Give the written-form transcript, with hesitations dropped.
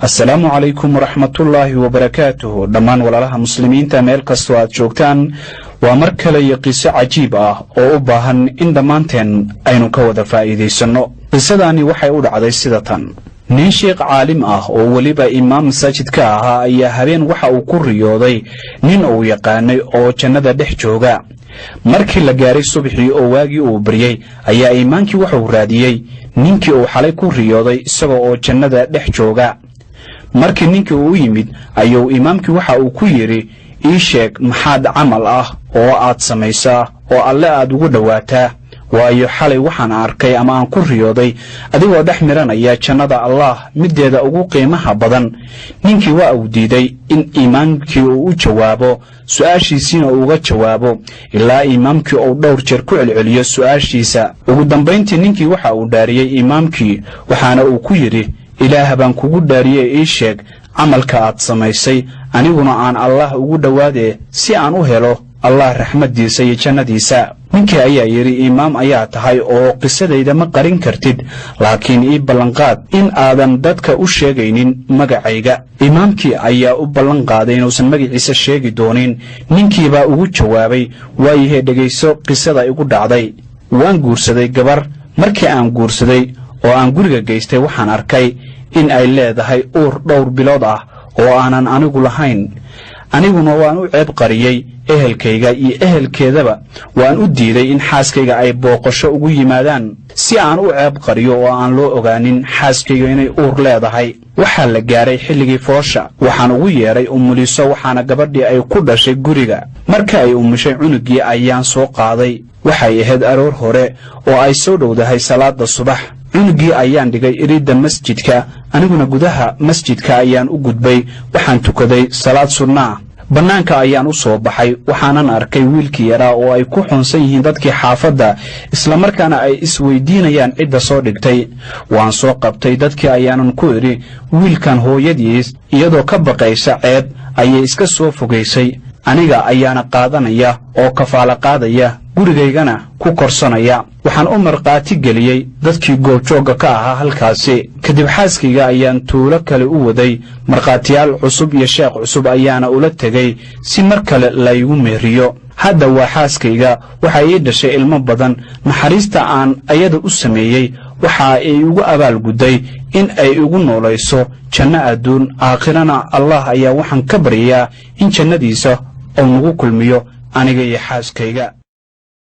Assalaamu calaykum waraxmatullaahi wabarakaatuhu. Dhammaan walaalaha muslimiinta meel kastoo aad joogtaan, waa mar kale iyo qiso cajiib ah oo u baahan in dhammaanteen aynu ka wada faa'iidaysanno. Qisadaani waxay u dhacday sida tan. Nin sheekh caalim ah oo weliba imaam masaajid ka ahaa ayaa habeen waxa uu ku riyooday nin uu yaqaanay oo jannada dhex jooga. Markii la gaaray subaxii oo waagii uu baryey, ayaa iimaankii wuxuu raadiyey ninkii uu xalay ku riyooday isaga oo jannada dhex jooga. Markii ninkii uu u yimid, ayuu imaamkii waxa uu ku yidhi: "Ii sheeg, maxaad camal ah oo aad samaysaa oo alle aad ugu dhowaataa? Waayo, xalay waxaan arkay ama aan ku riyooday adigoo dhex miranaya jannada Allaah middeeda ugu qiimaha badan." Ninkii waa uu diiday in imaamkii uu u jawaabo, su'aashiisiina uu uga jawaabo, ilaa imaamkii uu dhowr jeer ku celceliyo su'aashiisa. Ugu dambayntii ninkii waxa uu dhaariyey imaamkii, waxaana uu ku yidhi: "Ilaah baan kugu dhaariyey, ii sheeg camalka aad samaysay, aniguna aan Allaah ugu dhowaadee, si aan u helo Allah raxmaddiisa iyo jannadiisa." Ninkii ayaa yidhi: "Imaam ayaa tahay oo qisadayda ma qarin kartid, laakiin ii ballanqaad in aadan dadka u sheegaynin magacayga." Imaamkii ayaa u ballan qaaday inuusan magaciisa sheegi doonin. Ninkiibaa ugu jawaabay: "Waayahee, dhegayso qisada igu dhacday. Waan guursaday gabar. Markii aan guursaday oo aan guriga geystay, waxaan arkay in ay leedahay uur dhowr bilood ah oo aanan anigu lahayn. Aniguna waan u ceeb qariyey ehelkayga iyo ehelkeedaba. Waan u diiday in xaaskayga ay booqasho ugu yimaadaan, si aan u ceeb qariyo oo aan loo ogaanin xaaskayga inay uur leedahay. Waxaa la gaaray xilligii foosha. Waxaan ugu yeedhay umuliso, waxaana gabadhii ay ku dhashay guriga. Marka ay umushay cunuggii ayaan soo qaaday. Waxay ahayd aroor hore oo ay soo dhowdahay salaadda subax. Cunuggii ayaan dhigay iridda masjidka, aniguna gudaha masjidka ayaan u gudbay. Waxaan tukaday salaad sunnaa. Bannaanka ayaan u soo baxay, waxaanan arkay wiilkii yaraa oo ay ku xunsan yihiin dadkii xaafadda, islamarkaana ay isweydiinayaan cidda soo dhigtay. Waan soo qabtay. Dadkii ayaanan ku idhi: 'Wiilkan hooyadiis iyadoo ka baqaysa ceeb ayay iska soo fogaysay. Aniga ayaana qaadanaya oo kafaalo qaadaya, gurigaygana ku korsanaya.' Waxaan u markhaati geliyey dadkii goobjoogga ka ahaa halkaasi. Kadib xaaskayga ayaan tuulo kale u waday. Markhaatiyaal cusub iyo sheekh cusub ayaana ula tegey si mar kale laygu meeriyo. Hadda waa xaaskayga, waxa ii dhashay ilmo badan. Naxariista aan ayada u sameeyey waxa ay igu abaalgudday in ay igu noolayso janno adduun. Aakhirana Allah ayaa waxaan ka baryayaa in jannadiisa uu nagu kulmiyo, aniga iyo xaaskayga."